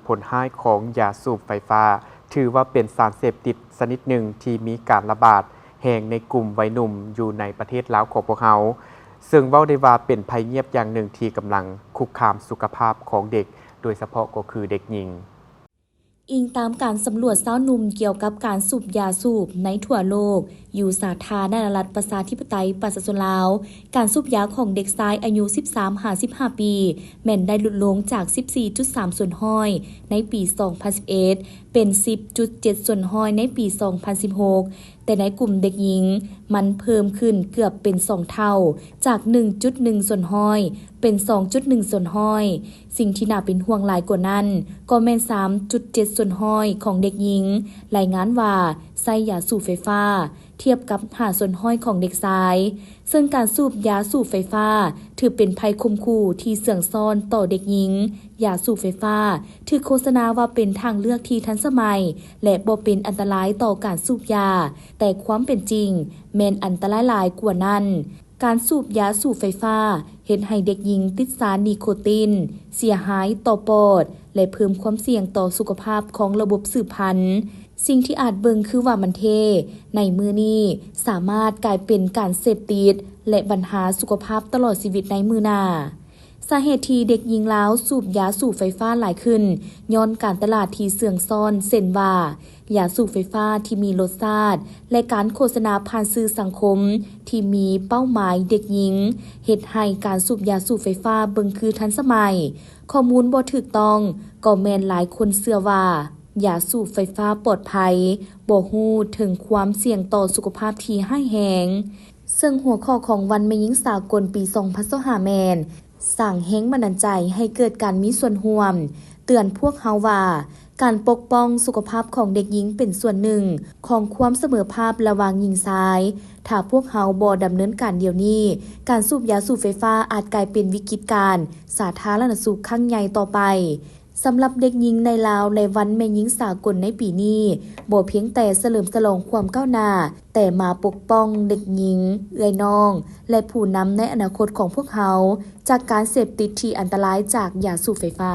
ຜົນຮ້າຍຂອງຢາສູບໄຟຟ້າ ຖືວ່າເປັນສານເສບຕິດຊະນິດໜຶ່ງທີ່ມີການລະບາດແຮງໃນກຸ່ມໄວໜຸ່ມຢູ່ໃນປະເທດລາວຂອງພວກເຮົາ, ເຊິ່ງເວົ້າໄດ້ວ່າເປັນໄພງຽບຢ່າງໜຶ່ງທີ່ກຳລັງຄຸກຄາມສຸຂະພາບຂອງເດັກ, ໂດຍສະເພາະກໍຄືເດັກຍິງ. ອີງຕາມການສຳຫຼວດຊາວໜຸ່ມກ່ຽວກັບການສູບຢາສູບໃນທົ່ວໂລກ, ຢູ່ສາທາລະນະລັດປະຊາທິປະໄຕປະຊາຊົນລາວ, ການສູບຢາຂອງເດັກຊາຍອາຍຸສິບສາມຫາສິບຫ້າປີ ແມ່ນໄດ້ຫຼຸດລົງຈາກສິບສີ່ຈຸດສາມສ່ວນຮ້ອຍໃນປີສອງພັນສິບເອັດ ເປັນສິບຈຸດເຈັດສ່ວນຮ້ອຍໃນປີສອງພັນສິບຫົກ, ແຕ່ໃນກຸ່ມເດັກຍິງ ມັນເພີ່ມຂຶ້ນເກືອບເປັນສອງເທົ່າ, ຈາກໜຶ່ງຈຸດໜຶ່ງສ່ວນຮ້ອຍ ເປັນສອງຈຸດໜຶ່ງສ່ວນຮ້ອຍ. ສິ່ງທີ່ໜ້າເປັນຫ່ວງຫຼາຍກວ່ານັ້ນ ກໍແມ່ນສາມຈຸດເຈັດສ່ວນຮ້ອຍຂອງເດັກຍິງ ລາຍງານວ່າໃຊ້ຢາສູບໄຟຟ້າ, ທຽບກັບຫ້າສ່ວນຮ້ອຍຂອງເດັກຊາຍ. ເຊິ່ງການສູບຢາສູບໄຟຟ້າ ຖືເປັນໄພຂົ່ມຂູ່ທີ່ເຊື່ອງຊ້ອນຕໍ່ເດັກຍິງ. ຢາສູບໄຟຟ້າ ຖືກໂຄສະນາວ່າເປັນທາງເລືອກທີ່ທັນສະໄໝ ແລະ ບໍ່ເປັນອັນຕະລາຍຕໍ່ການສູບຢາ, ແຕ່ຄວາມເປັນຈິງ ແມ່ນອັນຕະລາຍຫຼາຍກວ່ານັ້ນ. ການສູບຢາສູບໄຟຟ້າ ເຮັດໃຫ້ເດັກຍິງຕິດສານນີໂຄຕິນ, ເສຍຫາຍຕໍ່ປອດ ແລະ ເພີ່ມຄວາມສ່ຽງຕໍ່ສຸຂະພາບຂອງລະບົບສືບພັນ. ສິ່ງທີ່ອາດເບິ່ງຄືວ່າມັນເທ່, ໃນມື້ນີ້ສາມາດກາຍເປັນການເສບຕິດ ແລະ ບັນຫາສຸຂະພາບຕະຫຼອດຊີວິດໃນມື້ໜ້າ. ສາເຫດທີ່ເດັກຍິງລາວສູບຢາສູບໄຟຟ້າຫຼາຍຂຶ້ນ ຍ້ອນການຕະຫຼາດທີ່ເຊື່ອງຊ້ອນ ເຊັ່ນວ່າ ຢາສູບໄຟຟ້າທີ່ມີລົດຊາດ ແລະ ການໂຄສະນາຜ່ານສື່ສັງຄົມທີ່ມີເປົ້າໝາຍເດັກຍິງ ເຮັດໃຫ້ການສູບຢາສູບໄຟຟ້າເບິ່ງຄືທັນສະໄໝ. ຂໍ້ມູນບໍ່ຖືກຕ້ອງ ກໍແມ່ນຫຼາຍຄົນເຊື່ອວ່າ ຢາສູບໄຟຟ້າປອດໄພ, ບໍ່ຮູ້ເຖິງຄວາມສ່ຽງຕໍ່ສຸຂະພາບທີ່ຮ້າຍແຮງ. ເຊິ່ງຫົວຂໍ້ຂອງວັນແມ່ຍິງສາກົນປີສອງພັນຊາວຫ້າແມ່ນ ສ້າງແຮງບັນດານໃຈໃຫ້ເກີດການມີສ່ວນຮ່ວມ, ເຕືອນພວກເຮົາວ່າ ການປົກປ້ອງສຸຂະພາບຂອງເດັກຍິງເປັນສ່ວນໜຶ່ງຂອງຄວາມສະເໝີພາບລະຫວ່າງຍິງຊາຍ. ຖ້າພວກເຮົາບໍ່ດຳເນີນການດຽວນີ້, ການສູບຢາສູບໄຟຟ້າອາດກາຍເປັນວິກິດການສາທາລະນະສຸກຄັ້ງໃຫຍ່ຕໍ່ໄປ. ສຳລັບເດັກຍິງໃນລາວ ແລະ ວັນແມ່ຍິງສາກົນໃນປີນີ້ ບໍ່ພຽງແຕ່ສະເຫຼີມສະຫຼອງຄວາມກ້າວໜ້າ, ແຕ່ມາປົກປ້ອງເດັກຍິງ, ເອື້ອຍນ້ອງ ແລະ ຜູ້ນຳໃນອະນາຄົດຂອງພວກເຮົາ ຈາກການເສບຕິດທີ່ອັນຕະລາຍຈາກຢາສູບໄຟຟ້າ.